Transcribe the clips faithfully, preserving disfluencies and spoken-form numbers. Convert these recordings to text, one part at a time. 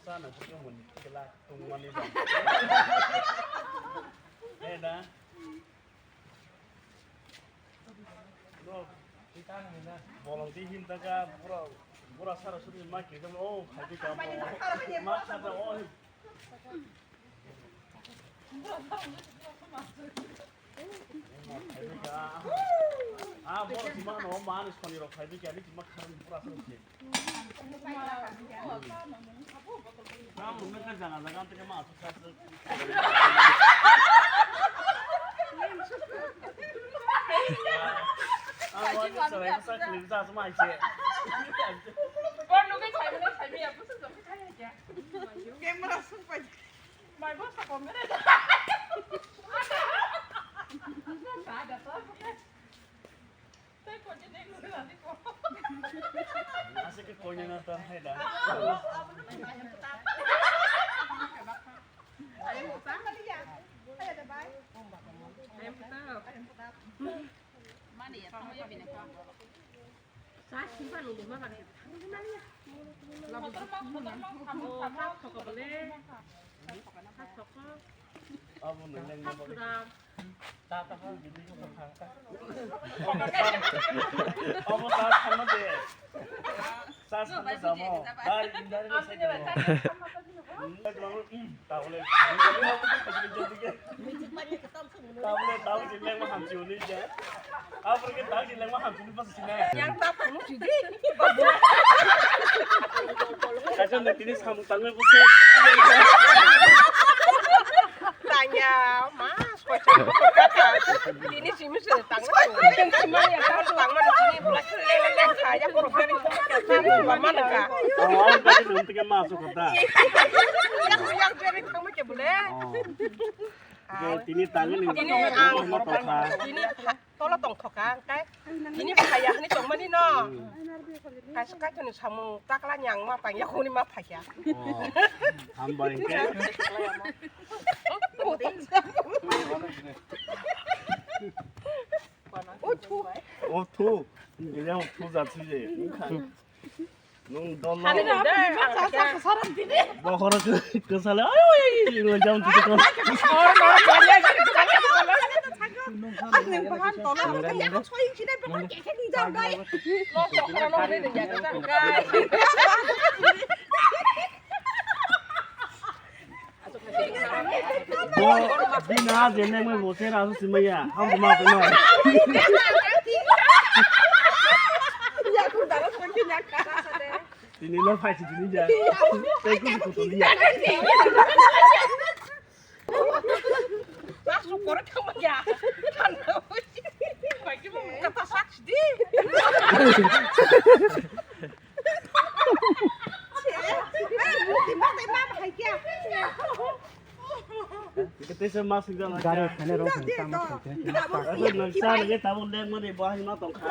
Sana pura mani kela tungmani ba. Eh da. Bro, kita ni na. Bolong di him ta ka pura pura sara suri ma ke dam o khai di ka mo. Ma sa da o. Ah, boro sima no man soni rok khai di ka ni ma kharam pura sara suri. Camera sung pai. Mai bo sa ko mere. Asik ke koine na tan hai da. Abo nang nang nang. Omo ta sanma de. Sa sanma damo. Dai indari le sai damo. Tabule. Tabule tabule lengma hamsi uni je. Apor ke tabule lengma hamsi uni pas sina. Yang ta phunu sidi. Kaisa na tini samung tangwe buse. Tanya, ma, socha, socha, tini simi se tang. Tang ma ya, tang ma sini, pula kle le le kha, ya, pura kle le kha, ya, pura ma na kha. Awan tadi nanti ke masuk kota. Yang, yang jadi tang ma ke bule. Oh. Tini tangin ini. Tini ang, tini Tolo tongthoka, hwnkhe tini phaiya hwnwi tongmani no. Kaisa kaitorni samung takla ni ang ma tangya hwnwi ma phaikha. Oh, hambai hwnkhe. O thu. O thu. Giliang o thu jat sui je. Nwng dolo. Ani na, ani na, sa, sa, sa, sa, dini. Bohoro ke, kesale. Ay, ay, ay, ay, jam tu ko. Ani bahan tola. Yang soi sini pekon keke ni jam gai. Lo, lo, lo, lo, lo, lo, lo, lo. Bo bini ha je nengmai bo se rasu simaya. Ham ma ko no. Tini lo phai si tini ja. Tei kusu kusu liya. Rasu kore thangma ya. Thangma. Bai ki mo kata sak di. Gari khane rok khane tamo khane. Noksa lagi tabuk lek mani bahai ma tongkha.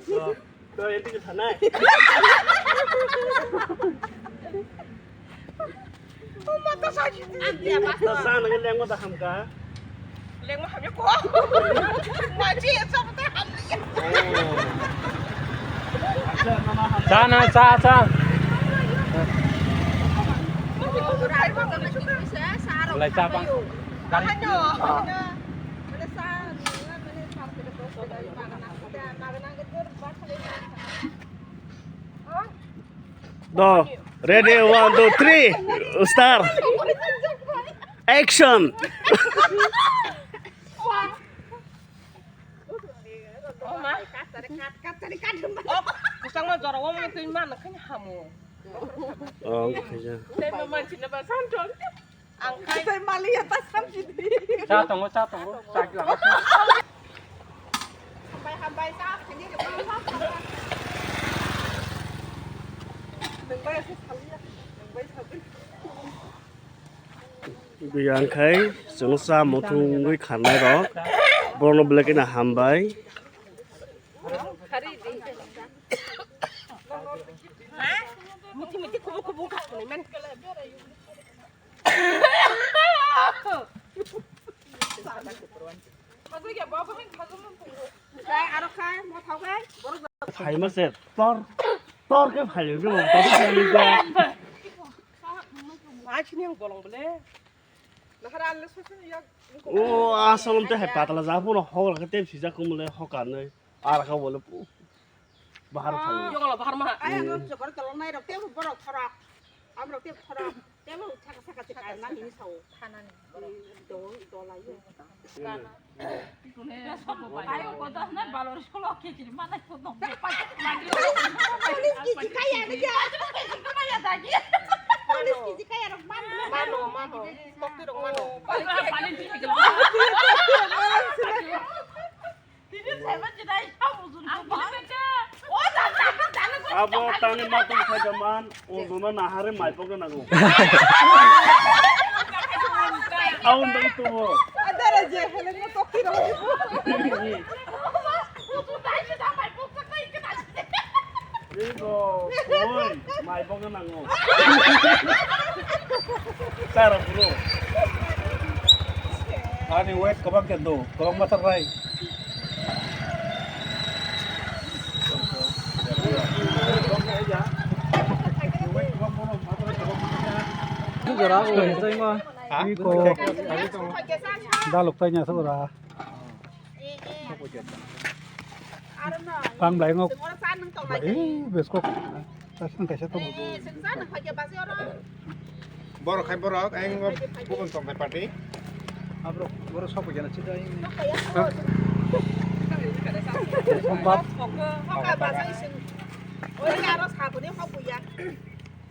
To, to, enti ke thanai. Sa nang lengma da hamka. Lengma hamya ko. Maji ya sa mata hamya. Sa na sa sa. Lai sa pa. Gari. No, ready, one, two, three, start. Action. Kusangma jora o mani twi man khani hamu. Oh, okay. Tei ma manchina ba santon. Ang kai. Tei maliya ta samsidi. Cha tongo, cha tongo, cha gila. Hambai, hambai, cha khani. Nungbai se saliya. Nungbai sabi. Biyang khai chwng sa muthungwi kharnai rok. Bono belai kheno hambai. Mithi mithi kubu kubu kha khwnai man. Khagwi ya baba han khagwi man. Khai aro khai mo thau khai. Phaima se tor, tor khe phai rw, tor khe phai rw. Ai, sini ang bolong bole. Nahar alle sese yak. O, asolom te hai patala ja phuno hok rakhe tep sijak kum le hok anwi. Ar kha bole pu. Bahar phai. Yokolo bahar ma. Ai, ang jokor tolong nai rok te borok thorok. Am rok te thorok. Tebo saka saka se kairna hini sao. Thanani. Do, do lai yo. Ayo, kota na balor solo ke kiri mana ko dong. Police kiji kaya ni ya. Police kiji kaya rok man. Mano, mano. Tokti rok mano. Police kiji kaya. Abo tangni matwng khaida man, o duna nahare mai pokna nango. Aun bai to. Adara je hele mo tokti rok. Ego, oi, mai bokno nango. Chara bro. Ani weight kwbang khe do, kwbang ma thang rai. Jora ko, jai ma. Iko. Daluk tanya sora. Pang blai ngok. Eh, beskok. Tasang kaisa to. Borok hai borok, ang bubun tong pai party. Abrok, borok sok jana chida. Sombat.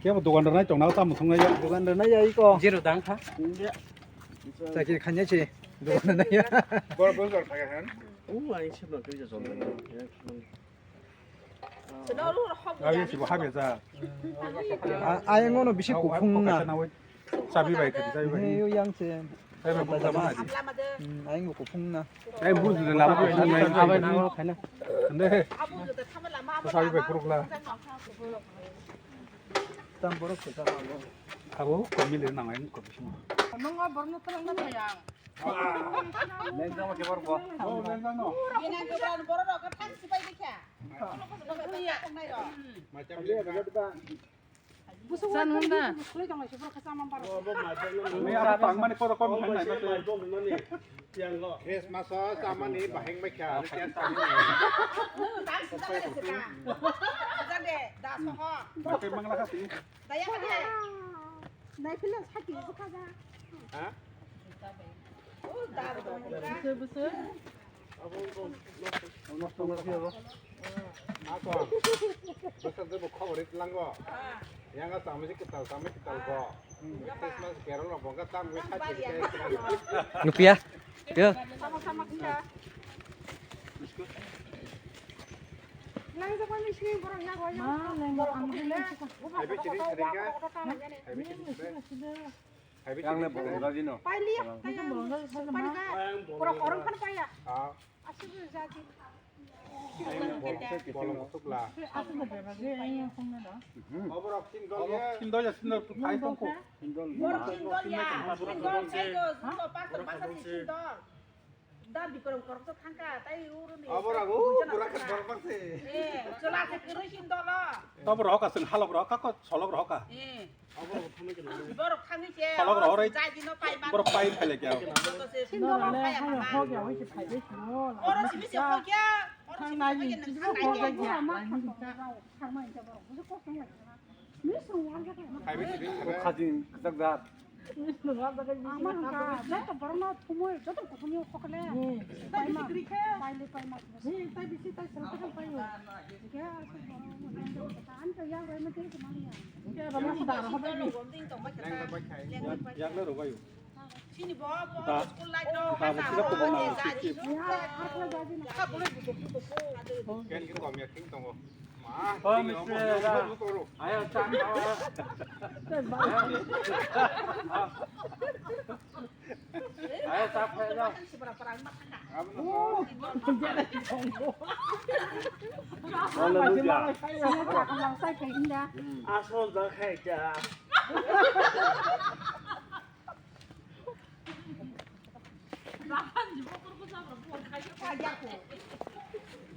Kebo dogan rwnai tong na tamo thung nai ya. Dogan rwnai ya iko. Zero dang kha. Chakiri khanya se. Dogan rwnai ya. Borok bol jor kha ya han. O, ang se no kisa jol. Habya sibo habya ja. Ayang ono bisi kuphung na. Chabi bai khadi, chabi bai. He, yang se. Chabi bai khadi. Ayang bo kuphung na. Ai bu ju la. Abai na khaina. Ande. Chabi bai khuruk la. Tam borok se tam abo. Abo komile nang ayang ko bisi. Nongo borno tolong na thayang. Lengjak ma kebar bo. Oh, lengjak no. Bina gibran borok rok thang sipai dikha. Mai cham lengjak. San hunda. Ni aro pang mani kodo kom hai nai mate. Christmas o chamani baheng bai kha. Mate mangla kha sini. Nai phila saki bukha ja. Ha? Busur, busur. Ako. Busur de bu khobor it lango. Yang a chamui kital, chamui kital go. Christmas carol rok bo tam wi kha. Nupia. Yo. Sama sama kita. Nang jago ni sini borok ya go ya. Ma, nang jago. Hai bi chiri chiri ga. Hai bi chiri chiri ga. Yang le bolong dagi no. Pailiya, pailiya. Pura orang kan paya. Ah. Asli jadi. Bolong tukla. Asli jadi bagi yang song na da. Oborok sindol ya. Sindol ya, sindol tu khai tongko. Borok sindol ya. Sindol sai do, sindol pastor pastor sindol. Da bikorong koroksa thangka, tai uruni. Abo rago, burak borok se. Eh, chwla se kwrwi sin dolo. Tobo rohoka, chwng halok rohoka, ko solok rohoka. Eh. Borok thangwi se. Solok rohoroi. Jai dino pai man. Borok pai phele kya. Sin dolo pai ama. Oro simi se hokya. Oro simi se hokya. Khajin kwchak jat. Ama hwnka, joto borokno thumwi, joto kuthumwi hokle. Paima, paile paima. Hwnka, aswk borok, ani to yak bai ma tei kwmaliya. Yak le rwbaio. Chini bo, bo, da, school life no, da, bo sila kubun na, sixty. Ken ki kom ya king tongo. Ma, oh, mister, da. Ayo, chak, ayo. Ayo, chak, ayo. Hallelujah. Asal dah kaya.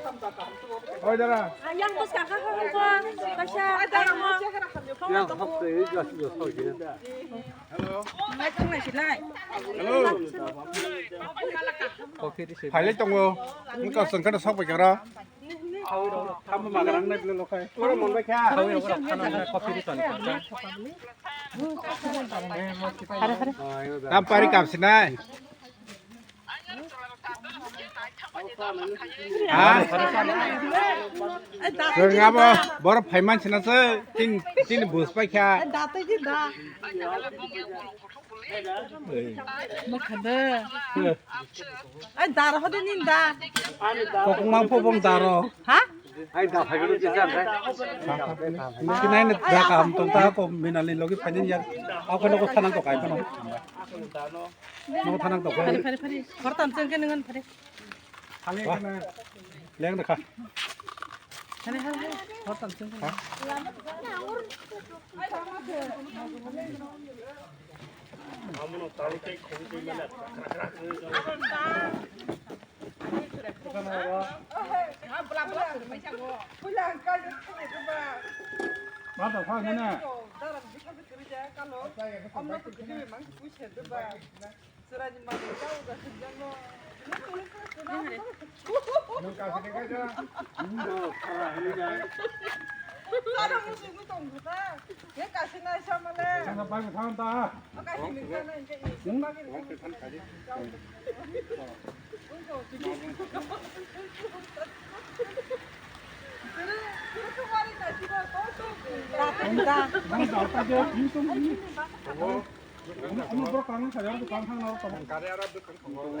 Oi, dara. Yang bwskang kha kha kha. Kaisa. Yang hap tei gas gas hoi khe. Hello. Hello. Phailai tongo. Wngkha chwng kheno sok bai khe oro. Tamo magrang nai bwlai lokhai. Oro mon bai kha. Tam pari kam sinai. Ha? Chwng abo borok phaiman sina se tin tin bus pai kha. Ai, dar hodi nin da. Kokong mang pobong daro. Ha? Ai, da phai gulu jisa kai. Kinai ne da kam tong ta ko minali logi phai nin ya. Ako no ko thanang to kai kono. No thanang to ko. Phari, phari, phari. Hortan chengke ningan phari. Leng da kha. Hale, hale, hale. Hortan chengke. Ha?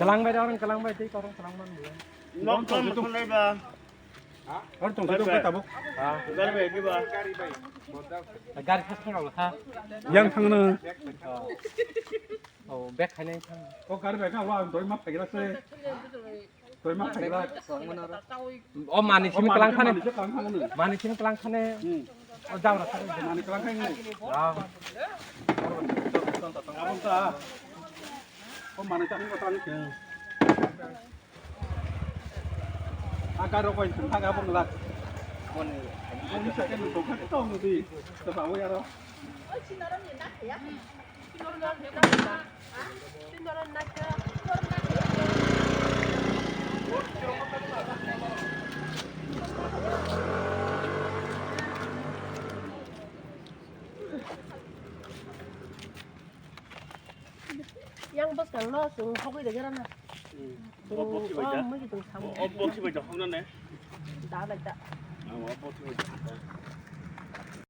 Kalang bai da orang kalang bai tei korong kalang ban. Nok kam khulaiba. Or tong sito bai tabuk. Gari bai diba. Gari khas khang ha. Yang thangno. Oh, bek khainai thang. Oh, gari bai ka wa doi ma phaila se. Doi ma phaila. Oh, mani simi kalang khane. Mani simi kalang khane. Hmm. Oh, jam rasa. Mani kalang khane. Ah. Abang ta. Oh, mani ta ni kalang khane. Aka rok bai thang thaga bung lak. Boni. Boni sa ke nung tong kha tong di. Sa ba wi aro. Yang bwskang no chwng hogwi rwgwrana. Bo, bo khibai da. Bo, o bo khibai da hokna ne. Da bai da. Ang o bo khibai da.